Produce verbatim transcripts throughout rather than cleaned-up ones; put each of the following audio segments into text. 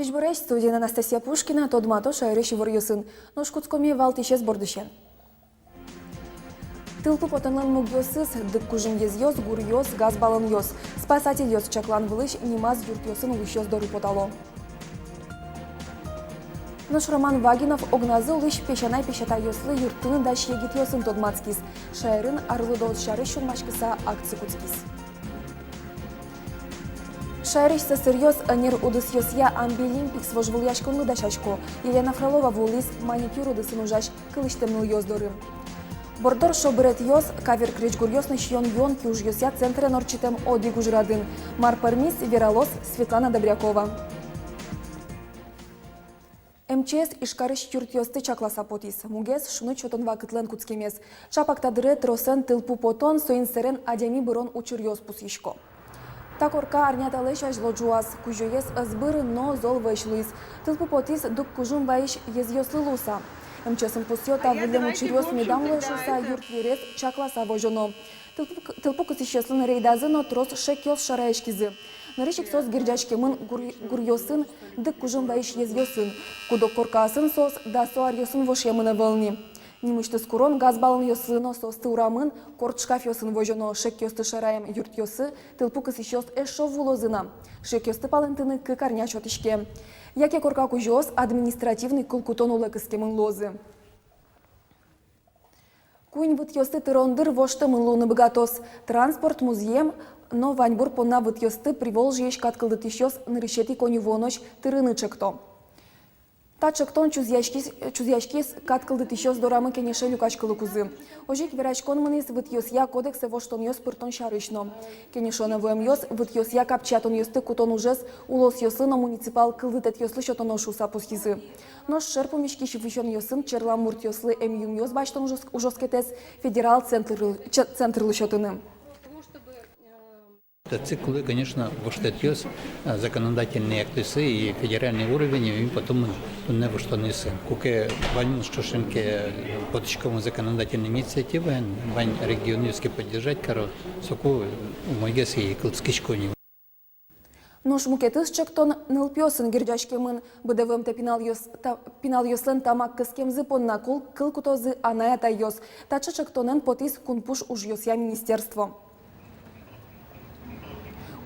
Ӟечбуресь! Студиын Анастасия Пушкина. Тодмато шаерысь иворъёсын. Нош кутскомы валтӥсез бордысен. Тылпу потонлэн мугъёсыз: Дыккужым езъёс, гуръёс, газ баллонъёс. Спасательёс чаклан вылысь нимаз юртъёсын улӥсьёс доры потало. Нош Роман Вагинов огназы улӥсь песянай-песятайёслы юрттыны дась егитъёсын тодматскиз. Шаерын арлыдоос сярысь сюлмаськыса акци кутскиз. Шаерысь сӧсыръёс ӧнер удысъёсъя «Амбилимпикс» вожвылъяськонлы дасясько. Елена Фролова вуылӥз маникюр удысын ужась кылысьтэм нылъёс доры. Борддор шобыретъёс, кавер-крезьгуръёс но сиён-юон киужъёсъя центрен ортчытэм одӥг ужрадын. Мар пӧрмиз, вералоз Светлана Добрякова. М Ч С Ижкарысь юртъёсты чакласа потӥз. Мугез — шуныт сётон вакытлэн кутскемез. Чапак та дыре тросэн тылпу потон, соин сэрен адями бырон учыръёс пусйисько. Та корка арня талэсь азьло ӝуаз. Кузёез ӧз быры, но зол вӧсь луиз. Тылпу потӥз дыккужым вайись езъёслы луыса. М Ч С-ын пусъё: та выллем учыръёс медам луэ шуыса, юрт-ерез чакласа возёно. Тылпу к-, тылпу кысӥсьёслэн рейдазы но трос шекъёс шараськизы. Нырысь ик соос герӟаськемын гур-, гуръёсын, дыккужым вайись езъёсын. Куд-ог коркаосын соос дасо аръёсын вошъемын ӧвӧл ни. Нимысьтыз курон газ баллонъёслы но соосты урамын, корт шкафъёсын возёно. Шекъёсты шараем юртъёсы тылпу кысӥсьёс эшшо вуылозы на. Шекъёсты палэнтыны кык арня сётӥське. Яке корка кузёос административной кыл кутон улэ кыскемын луозы. Куинь вытъёсты тырон дыр воштэмын луыны быгатоз. Транспорт, музъем но ваньбур понна вытъёсты Приволжьеысь кат кылдытӥсьёс нырысетӥ коньывуонозь тырыны чекто. Та чектон чузъяськиз, чузъяськиз кат кылдытӥсьёс дорамы кенеше люкаськылыкузы. Озьы ик вераськон мынӥз вытъёсъя кодексэ воштонъёс пыртон сярысь но. Кенешоно вуэмъёс вытъёсъя капчиятонъёсты кутон ужез улосъёслы но муниципал кылдытэтъёслы сётоно шуыса пусйизы. Нош шер пумиськись висёнъёсын черлам муртъёслы эмъюмъёс басьтон ужос-, ужоскетэз федерал центрлы, че-, центрлы сётыны. Татчы кулэ, конечно, воштэтъёс, а, законодательный актъёсы и федеральный уровень, и потом туннэ воштонъёсы. Куке ваньмыз ӵошен ке потӥськомы законодательной инициативаен, вань регионъёс ке поддержать каро, соку умойгес и кылзӥсько ни. Нош мукетыз чектон нылпиосын герӟаськемын. Быдэ вуэмтэ пиналъёс-, та-, пиналъёслэн тамак кыскемзы понна кыл-, кыл кутозы анай-атайёс. Таӵе чектонэн потӥз кунпуш ужъёсъя министерство.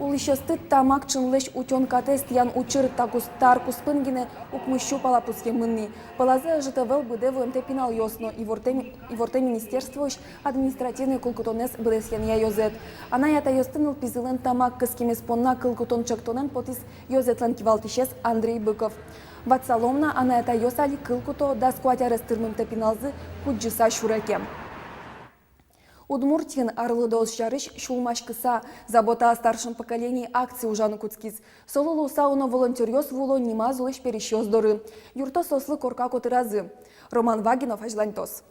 Улӥсьёсты тамак ӵынлэсь утён катэз тӥян учыр та кус-, та ар куспын гинэ укмыссю пала пусъемын ни. Пӧлазы ӧжыт ӧвӧл быдэ вуэмтэ пиналъёс но, ивортэ ми-, ивортэ министерствоысь административной кыл кутонэз быдэсъянъя ёзэт. Анай-атайёсты нылпизылэн тамак кыскемез понна кыл кутон чектонэн потӥз ёзэтлэн кивалтӥсез Андрей Быков. Ватсалом на, анай-атайёс али кыл куто дас куать арес тырмымтэ пиналзы кудӟыса сюре ке. Удмуртиын арлыдоос сярысь сюлмаськыса «Забота о старшем поколении» акци ужаны кутскиз. Солы луыса уно волонтёръёс вуыло нимаз улӥсь пересьёс доры. Юртто соослы корка котыразы. Роман Вагинов азьланьтоз.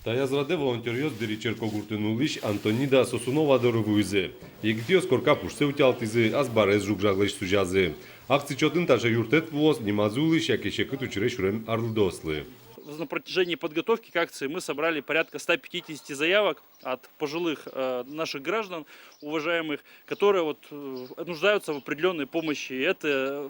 Таяз радэ волонтёръёс Дэри Черкогуртын улӥсь Антонида Сосунова доры вуизы. Егитъёс корка пушсэ утялтӥзы, азбарез жуг-жаглэсь сузязы. Акци чотын таӵе юрттэт вуоз нимаз улӥсь яке секыт учыре сюрем арлыдоослы. На протяжении подготовки к акции мы собрали порядка ста пятидесяти заявок от пожилых, э, наших граждан, уважаемых, которые вот, э, нуждаются в определённой помощи. Это, э,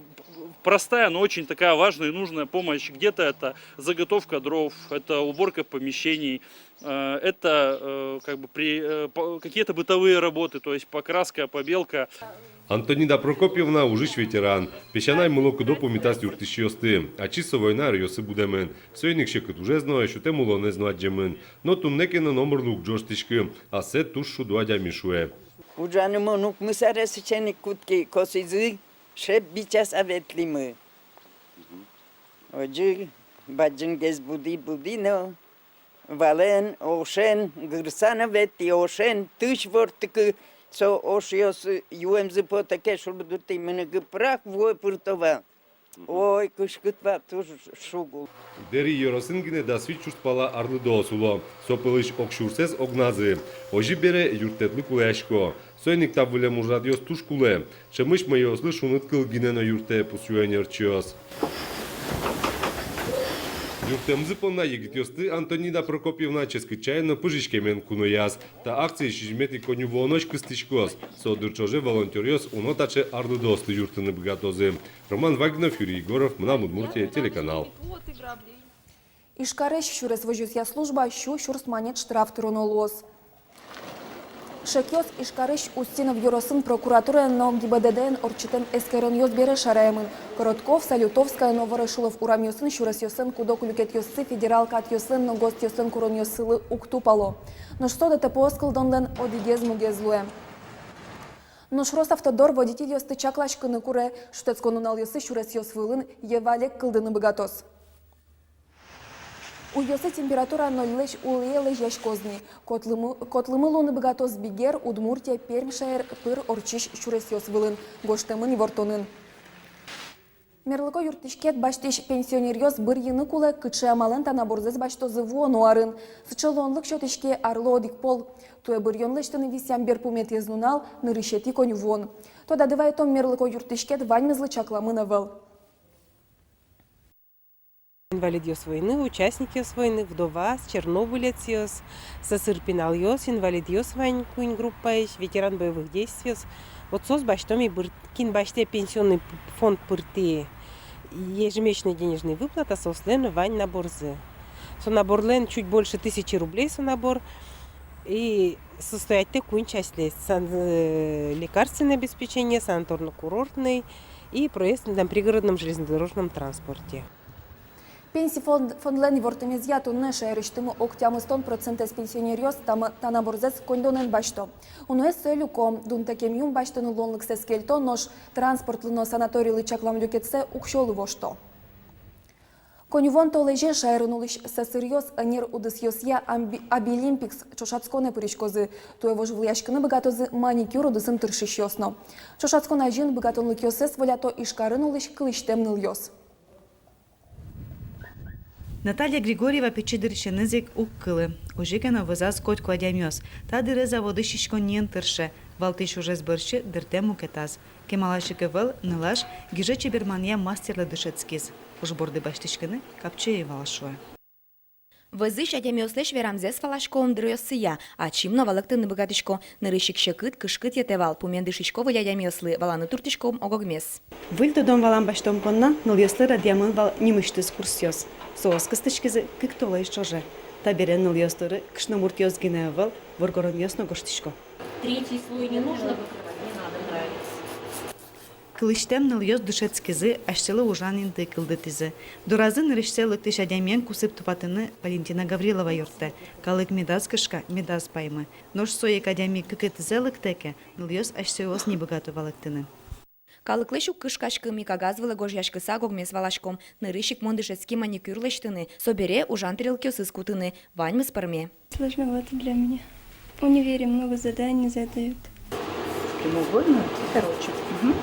простая, но очень такая важная и нужная помощь. Где-то это заготовка дров, это уборка помещений, э, это, э, как бы при-, э, по-, какие-то бытовые работы, то есть покраска, побелка. Антонида Прокопьевна ужысь ветеран. Песянай мылокыдо пумитаз юрттӥсьёсты. Ачиз со война аръёсы будэмын. Соин ик секыт ужез но, сётэм улонэз но адӟемын. Но туннэ ке но номырлы уг ӝожтӥськы, ассэ туж шудо адями, шуэ. Ужаны мон укмыс аресысен ик кутски, косӥзы, шеп бичаса ветлӥмы. Озьы бадӟымгес буди-буди но, валэн, ошен, гырса но ветлӥ, ошен, тысь ворттӥ ке, со ошъёс юэмзы потэ ке, шурдытӥ мыныны прак вуэ пырто вал. Ой, кышкыт вал, туж шуг улэ. Дэри ёросын гинэ дас вить сюрс пала арлыдоос уло. Со пӧлысь ог сюрсэз огназы. Озьы бере, юрттэтлы кулэясько. Соин ик та выллем ужрадъёс туж кулэ. Ӵемысь мӧйыослы шуныт кыл гинэ но юрттэ, пусъё ӧнерчиос. Юрттэмзы понна егитъёсты Антонина Прокопьевна ческыт сямен но пыжиськемен кунояз. Та акция сизьыметӥ коньывуонозь кыстӥськоз. Со дыр ӵоже волонтёръёс уно таӵе арлыдоосты юрттыны быгатозы. Роман Вагинов, Юрий Егоров, «Мынам Удмуртие» телеканал. Ижкарысь сюрес возёсъя служба сю сюрс манет штраф тыроно луоз. Шекъёс Ижкарысь Устинов ёросын прокуратураен но ГИБДД-ен ортчытэм эскеронъёс бере шараямын. Коротков, Салютовская но Ворошилов урамъёсын сюресъёслэн куд-ог люкетъёссы федерал катъёслэн но ГОСТъёслэн куронъёссылы уг тупало. Нош со ДТП-ос кылдонлэн одӥгез мугез луэ. Нош Росавтодор водительёсты чакласькыны куре, шутэтскон нуналъёсы сюресъёс вылын йӧ валег кылдыны быгатоз. Уйёсы температура нольлэсь улӥе лэзьяськоз ни. Котлымы, котлымы луыны быгатоз Бигер, Удмуртия, Пермь шаер пыр ортчись сюресъёс вылын, гожтэмын ивортонын. Мерлыко юрттӥськет басьтӥсь пенсионеръёс бырйыны кулэ, кыӵе амалэн та наборзэс басьтозы вуоно арын. Сыӵе луонлык сётӥське арлы одӥг пол. Туэ бырйон лэсьтыны висъям берпуметӥез нунал — нырысетӥ коньывуон. Тодады вайытом, мерлыко юрттӥськет ваньмызлы чакламын ӧвӧл. Инвалидъёс войны, участникъёс войны, вдоваос, чернобылецъёс, сӧсыр пиналъёс, инвалидъёс вань куинь группаысь, ветеран боевых действийёс. Вот соос басьтом и быр-, кин басьтэ пенсионный п-, фонд пыртӥ ежемесячной денежной выплата, соослэн вань наборзы. Со наборлэн чуть больше тысячи рублей со набор. И состоятьтэ куинь частьлэсь: сан-, э, лекарственное обеспечение, санаторно-курортный и проезд на пригородном железнодорожном транспорте. Пенси фонд-, фондлэн ивортэмезъя, туннэ шаерысьтымы ог тямыстон процентэз пенсионеръёс та ма-, та наборзэс коньдонэн басьто. Уноез сое люко, дунтэкем юм басьтыны луонлыксэс кельто, нош транспортлы но санаторийлы чаклам люкетсэ уксёлы вошто. Коньывуон толэзе шаерын улӥсь сӧсыръёс ӧнер удысъёсъя Амби-, Абилимпикс ӵошатсконэ пыриськозы. Туэ вожвылъяськыны быгатозы маникюр удысын тыршисьёс но. Ӵошатскон азьын быгатонлыкъёссэс волято Ижкарын улӥсь кылӥсьтэм нылъёс. Наталья Григорьева пичи дырысеныз ик уг кылы. Озьы ке но вӧзаз котьку адямиос. Та дыре заводысь сиськонниын тырше. Валтӥсь ужез бӧрсьы дыртэ мукетаз. Кемалась ик ӧвӧл, нылаш гижет-чеберманъя мастерлы дышетскиз. Уж борды басьтӥськыны капчи ӧй вал, шуэ. Вӧзысь адямиослэсь верамзэс валасько ымдуръёссыя, ачим но валэктыны быгатӥсько. Нырысь ик секыт, кышкыт йӧтэ вал, пумен дышисько выль адямиослы, валаны туртӥськом ог-огмес. Выль тодон-валан басьтон понна нылъёслы радъямын вал нимысьтыз курсъёс. Соос кыстӥськизы кык толэзь ӵоже. Табере нылъёс доры кышномуртъёс гинэ ӧвӧл, воргоронъёс но гожтӥсько. Третий слой не нужно выкрывать, не надо, нравится. Кылӥсьтэм нылъёс дышетскизы, асьсэлы ужан инты кылдытӥзы. Доразы нырысьсэ лыктӥсь адямиен кусып тупатыны Валентина Гаврилова юрттэ. Калык медаз кышка, медаз паймы. Нош со ик адями кыкетӥзэ лыктэ ке, нылъёс асьсэос ни быгато валэктыны. Калыклэсь уг кышкаськы, ми кагаз вылэ гожъяськыса ог-огмес валаськом. Нырысь ик мон дышетски маникюр лэсьтыны, собере ужан тӥрлыкъёсыз кутыны. Ваньмыз пӧрме. Сложновато для меня. В универе много заданий задают. Прямоугольную и короче. Мгм.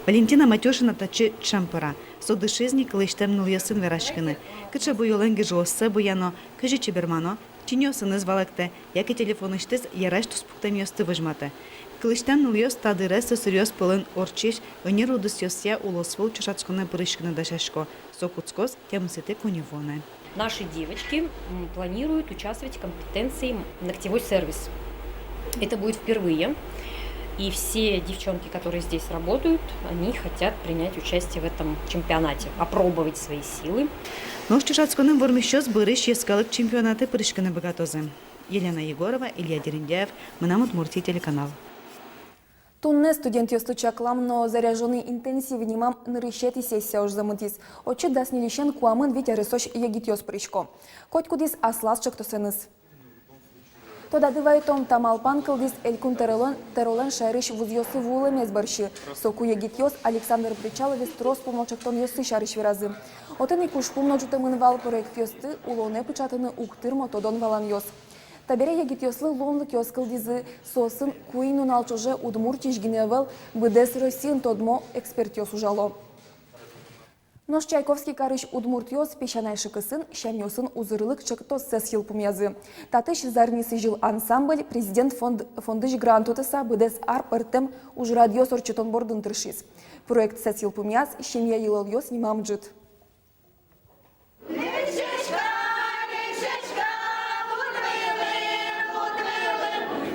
Валентина Матюшина татчы ӵем пыра. Со дышиз ни кылӥсьтэм нылъёсын вераськыны. Кыӵе буёлэн гижыоссэ буяно, кызьы чебермано, чиньыосыныз валэктэ, яке телефонысьтыз ярась туспуктэмъёсты возьматэ. Кылӥсьтэм нылъёс та дыре сӧсыръёс пӧлын ортчись ӧнер удысъёсъя улосвыл ӵошатсконэ пыриськыны дасясько. Со кутскоз тямысэтӥ коньывуонэ. Наши девочки, м, планируют участвовать в компетенции ногтевой сервис. Это будет впервые. И все девчонки, которые здесь работают, они хотят принять участие в этом чемпионате, опробовать свои силы. Нош ӵошатсконын вормисьёс бӧрысь йӧскалык чемпионатэ пыриськыны быгатозы. Елена Егорова, Илья Дерендяев, «Мынам Удмуртие» телеканал. Туннэ студентъёслы чаклам но «Заряжённый интенсив» нимам нырысетӥ сессия ужзэ мытӥз. Отчы дас ньыльысен куамын вить аресозь егитъёс пырисько. Котькудӥз аслаз ӵектосэныз. Тодады вайытом, та малпан кылдӥз Элькун тӧролэн, тӧролэн шаерысь вузъёсы вуылэмез бӧрсьы. Соку егитъёс Александр Бречаловез трос пумо ӵектонъёссы сярысь веразы. Отын ик ужпум но ӝутэмын вал: проектъёсты улонэ пыӵатыны уг тырмо тодон-валанъёс. Табере егитъёслы луонлыкъёс кылдӥзы, соосын куинь нунал ӵоже Удмуртиысь гинэ ӧвӧл, быдэс Россиын тодмо экспертъёс ужало. Нош Чайковский карысь удмуртъёс песянай шыкысын сямъёсын узырлык ӵектоссэс йылпумъязы. Татысь «Зарни сӥзьыл» ансамбль Президент фонд, фондысь грант утыса быдэс ар пӧртэм ужрадъёс ортчытон бордын тыршиз. Проектсэс йылпумъяз «Семья йылолъёс» нимам ӝыт.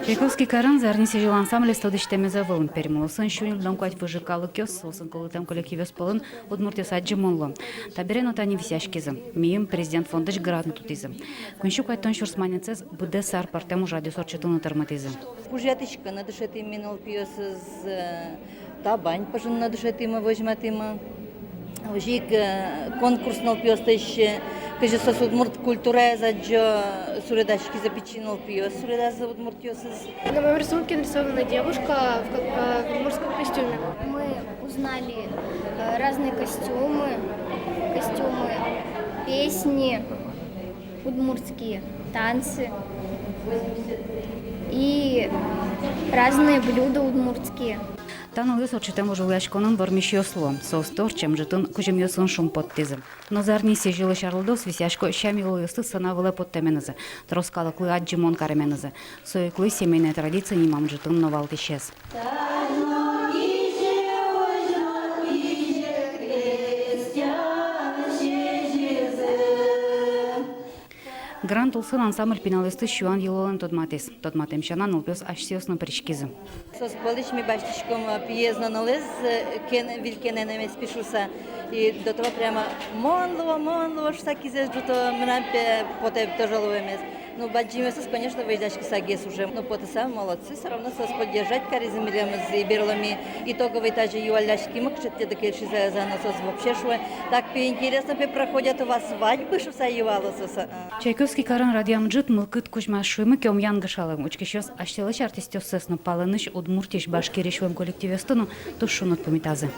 Чайковский карын «Зарни сӥзьыл» ансамблез тодӥсьтэмез ӧвӧл. Пермь улосын сю ньыльдон куать выжы калыкъёс, соосын кылдытэм коллективъёс пӧлын удмуртъёс адӟымон луо. Табере но тани висъяськизы. Миым Президент фондысь грант утӥзы. Куинь сю куатьтон сюрс манетсэс быдэс ар пӧртэм ужрадъёс ортчытыны тырмытӥзы. Кужъятӥськыны дышетӥмы нылпиосыз, э, табань пыжыны дышетӥмы, возьматӥмы. Озьы ик, э, конкурс нылпиослэсь, э, кызьы соос удмурт культураез адӟо, суредаськизы пичи нылпиос, суредазы удмуртъёсыз. На моём рисунке нарисована девушка в ко-, э, в удмуртском костюме. Мы узнали, э, разные костюмы, костюмы, песни, удмуртские танцы и разные блюда удмуртские. Та нылъёс ортчытэм вожвылъяськонын вормисьёс луо. Соосты ортчем ӝытын кузьымъёсын шумпоттӥзы. Но «Зарни сӥзьылысь» арлыдоос висъясько сям-йылолъёсты сцена вылэ поттэмезъя, трос калыклы адӟымон каремезъя. Со ик луиз «Семейной традиции» нимам ӝытын но валтӥсез. Грант улсын ансамбль пиналъёсты сюан-йылолэн тодматӥз. Тодматэм сяна, нылпиос асьсэос но пыриськизы. Соос пӧлысь ми басьтӥськом, э, пиез но нылыз, э, кен, виль кенэнэмез пи шуыса. И до того прямо: «Мон луо, мон луо», — шуыса кизэс ӝуто, мынам, пе, потэ тоже луэмез. Ну, бадӟымъёсыз, конечно, возьдаськысагес уже. Ну, потыса молодцы, всё равно соос поддержать каризы милемыз, и берло ми итоговый тазьы юалляськимы, кыӵе тӥледлы кельшиз-а, ӧз-а, но соос вообще шуо: «Так, пе, интересно, пе, проходят у вас свадьбы», — шуыса юало соос, а. Чайковский карын радъям ӝыт мылкыд кузьмаз шуимы ке, ум янгышалэ. Учкисьёс асьсэлэсь артистъёссэс но, палэнысь Удмуртиысь, Башкириысь вуэм коллективъёсты но туж шуныт пумитазы.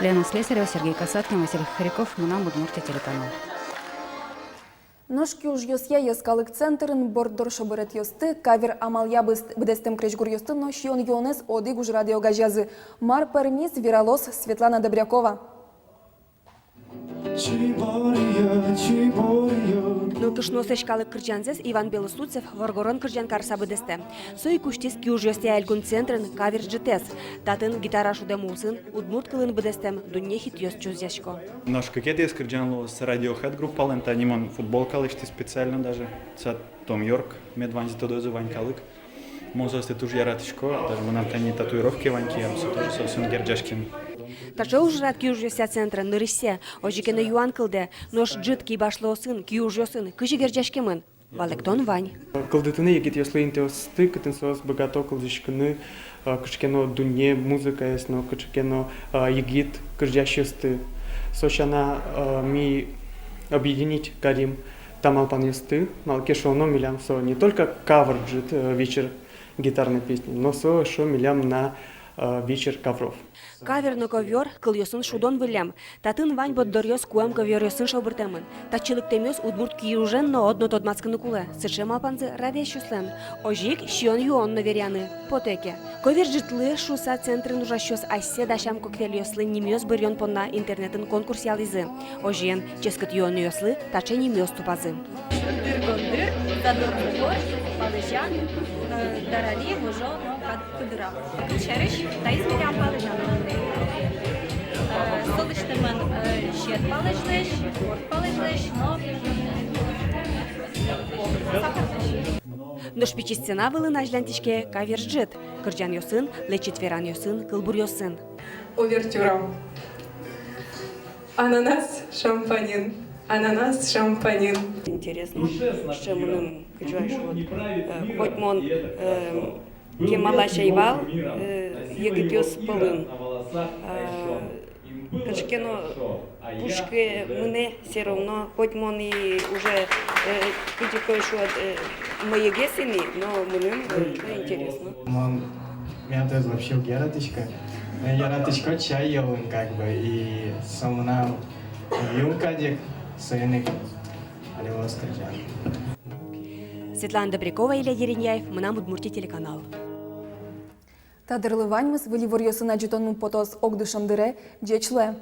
Лена Слесарева, Сергей Касаткин, Василий Хохряков, «Мынам Удмуртие» телеканал. Нош киужъёсъя йӧскалык центрын борддор шоберетъёсты, кавер амалъя быдэс-, быдэстэм крезьгуръёсты но сиён-юонэз одӥг ужраде огазеязы. Мар пӧрмиз, вералоз Светлана Добрякова. Нылкышноослэсь калык кырӟанзэс Иван Белослудцев воргорон кырӟан карыса быдэстэ. Со ик усьтӥз киужъёсъя элькун центрын кавер ӝытэз. Татын гитара шудэм улсын удмурт кылын быдэстэм дунне хитъёс чузъясько. Нош кыкетӥез кырӟан луоз Radiohead группалэн, тани мон футболка лэсьтӥ специально даже. Со Том Йорк, мед ваньзы тодозы вань калык. Мон соосты туж яратӥсько, даже мынам тани татуировка вань, киям со тоже соосын герӟаськемын. Таӵе ужрад киужъёсъя центрын нырысьсэ. Озьы ке но юан кылдэ: нош ӝыт кибашлыосын, киужъёсын кызьы герӟаськемын? Валэктон вань. Кылдытыны егитъёслы интыосты, кытын соос быгато кылзӥськыны, а, кыӵе ке но дунне музыкаез но, кыӵе ке но, а, егит кырӟасьёсты. Со сяна, а, ми объединить карим та малпанъёсты, малы ке шуоно, милям со не только кавер ӝыт, э, вечер гитарной песни, но со эшшо милям на, э, вечер ковров. Кавер но ковёр — кылъёсын шудон выллем. Татын вань борддоръёс куэм ковёръёсын шобыртэмын. Татчы лыктэмъёс удмурт киужен но одно тодматскыны кулэ. Сыӵе малпанзы радъясьёслэн. Озьы ик сиён-юон но веръяны потэ ке. Ковер ӝытлы шуыса центрын ужасьёс асьсэ дасям коктейльёслы нимъёс быръён понна интернетын конкурс ялӥзы. Озьыен, ческыт юонъёслы таӵе нимъёс тупазы. Дыр-гондыр, задор-бугор, палэзян, э, дарали, вожо но кад-, кудыра. Кылсярысь, таиз милям палэзян. Э, со лэсьтэмын, э, сьӧд палэзьлэсь, ворд палэзьлэсь но, м, сахарлэсь. Нош пичи сцена вылын азьланьтӥське кавер ӝыт кырӟанъёсын, лэчыт веранъёсын, кылбуръёсын. Увертюра. Ананас шампанин, ананас шампанин. Интересно, что мыным кызьы шуод, э, хоть мон, э, кемалась ӧй вал, э, егитъёс пӧлын, э, кыӵе ке но пушкы мынэ, всё равно, хоть мон и уже, э, кызьы ке шуод, э, мӧйыгес ини, но мыным, э, интересно. Мон мятез вообще уг яратӥськы. Мон яратӥсько чай йылыны, как бы, и со мынам юн кадь ик, соин ик али луоз кырӟан. Светлана Добрякова, Илья Дерендяев, «Мынам Удмуртие» телеканал. Та дырлы ваньмыз. Выль иворъёсын адӟытонмы потоз огдышем дыре. Ӟеч луэ!